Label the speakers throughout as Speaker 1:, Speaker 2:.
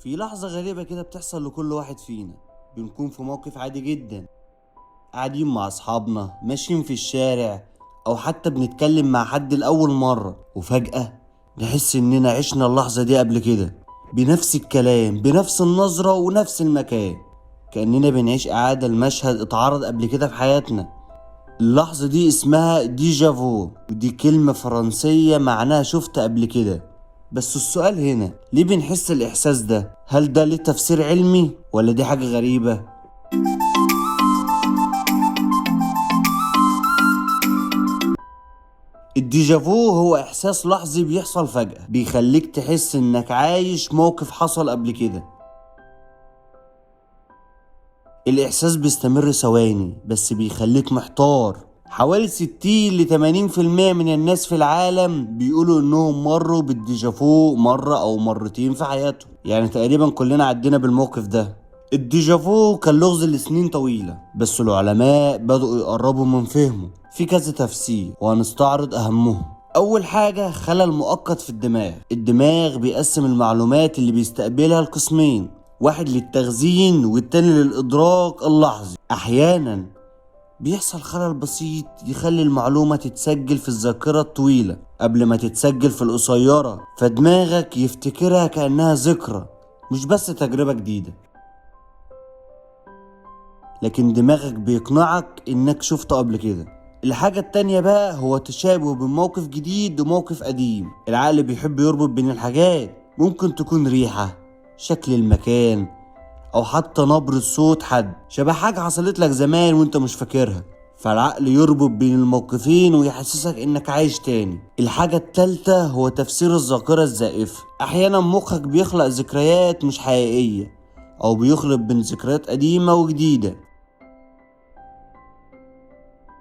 Speaker 1: في لحظة غريبة كده بتحصل لكل واحد فينا، بنكون في موقف عادي جدا، قاعدين مع أصحابنا، ماشيين في الشارع، أو حتى بنتكلم مع حد لأول مرة، وفجأة نحس إننا عشنا اللحظة دي قبل كده، بنفس الكلام، بنفس النظرة، ونفس المكان، كأننا بنعيش إعادة المشهد اتعرض قبل كده في حياتنا. اللحظة دي اسمها déjà vu، ودي كلمة فرنسية معناها شفت قبل كده. بس السؤال هنا، ليه بنحس الإحساس ده؟ هل ده ليه تفسير علمي ولا دي حاجة غريبة؟ ال déjà vu هو إحساس لحظي بيحصل فجأة، بيخليك تحس إنك عايش موقف حصل قبل كده. الإحساس بيستمر ثواني بس بيخليك محتار. حوالي 60 ل 80% من الناس في العالم بيقولوا إنهم مروا بال déjà vu مرة أو مرتين في حياتهم، يعني تقريبا كلنا عدينا بالموقف ده. ال déjà vu كان لغز لسنين طويلة، بس العلماء بدأوا يقربوا من فهمه. في كذا تفسير وهنستعرض أهمهم. أول حاجة، خلل مؤقت في الدماغ. الدماغ بيقسم المعلومات اللي بيستقبلها لقسمين، واحد للتخزين والتاني للإدراك اللحظي. أحيانا بيحصل خلل بسيط يخلي المعلومة تتسجل في الذاكرة الطويلة قبل ما تتسجل في القصيرة، فدماغك يفتكرها كأنها ذكرى مش بس تجربة جديدة، لكن دماغك بيقنعك إنك شفته قبل كده. الحاجة التانية بقى هو تشابه بين موقف جديد وموقف قديم. العقل بيحب يربط بين الحاجات، ممكن تكون ريحة، شكل المكان، أو حتى نبرة صوت حد شبه حاجة حصلت لك زمان وانت مش فاكرها، فالعقل يربط بين الموقفين ويحسسك انك عايش تاني. الحاجة التالتة هو تفسير الذاكرة الزائفة. احيانا مخك بيخلق ذكريات مش حقيقية، او بيخلط بين ذكريات قديمة وجديدة،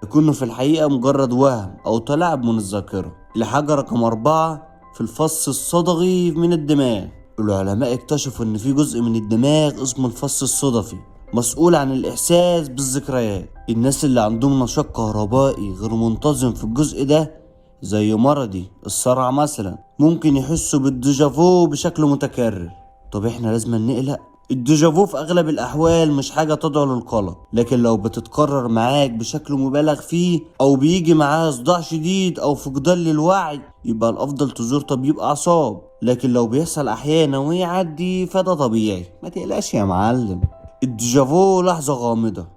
Speaker 1: يكون في الحقيقة مجرد وهم أو تلاعب من الذاكرة. الحاجة رقم 4 في الفص الصدغي من الدماغ. العلماء اكتشفوا إن في جزء من الدماغ اسمه الفص الصدفي مسؤول عن الإحساس بالذكريات. الناس اللي عندهم نشاط كهربائي غير منتظم في الجزء ده، زي مرضي الصرع مثلا، ممكن يحسوا بال déjà vu بشكل متكرر. طب احنا لازم نقلق؟ ال déjà vu في أغلب الأحوال مش حاجة تدعو للقلق، لكن لو بتتكرر معاك بشكل مبالغ فيه، أو بيجي معاها صداع شديد أو فقدان للوعي، يبقى الأفضل تزور طبيب أعصاب. لكن لو بيحصل أحيانا ويعدي فده طبيعي، ما تقلقش يا معلم. ال déjà vu لحظة غامضة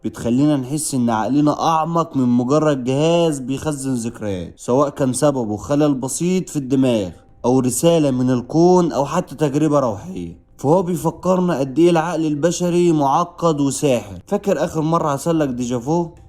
Speaker 1: بتخلينا نحس إن عقلنا أعمق من مجرد جهاز بيخزن ذكريات، سواء كان سببه خلل بسيط في الدماغ أو رسالة من الكون أو حتى تجربة روحية. فهو بيفكرنا قد ايه العقل البشري معقد وساحر. فاكر اخر مرة حصل لك déjà vu؟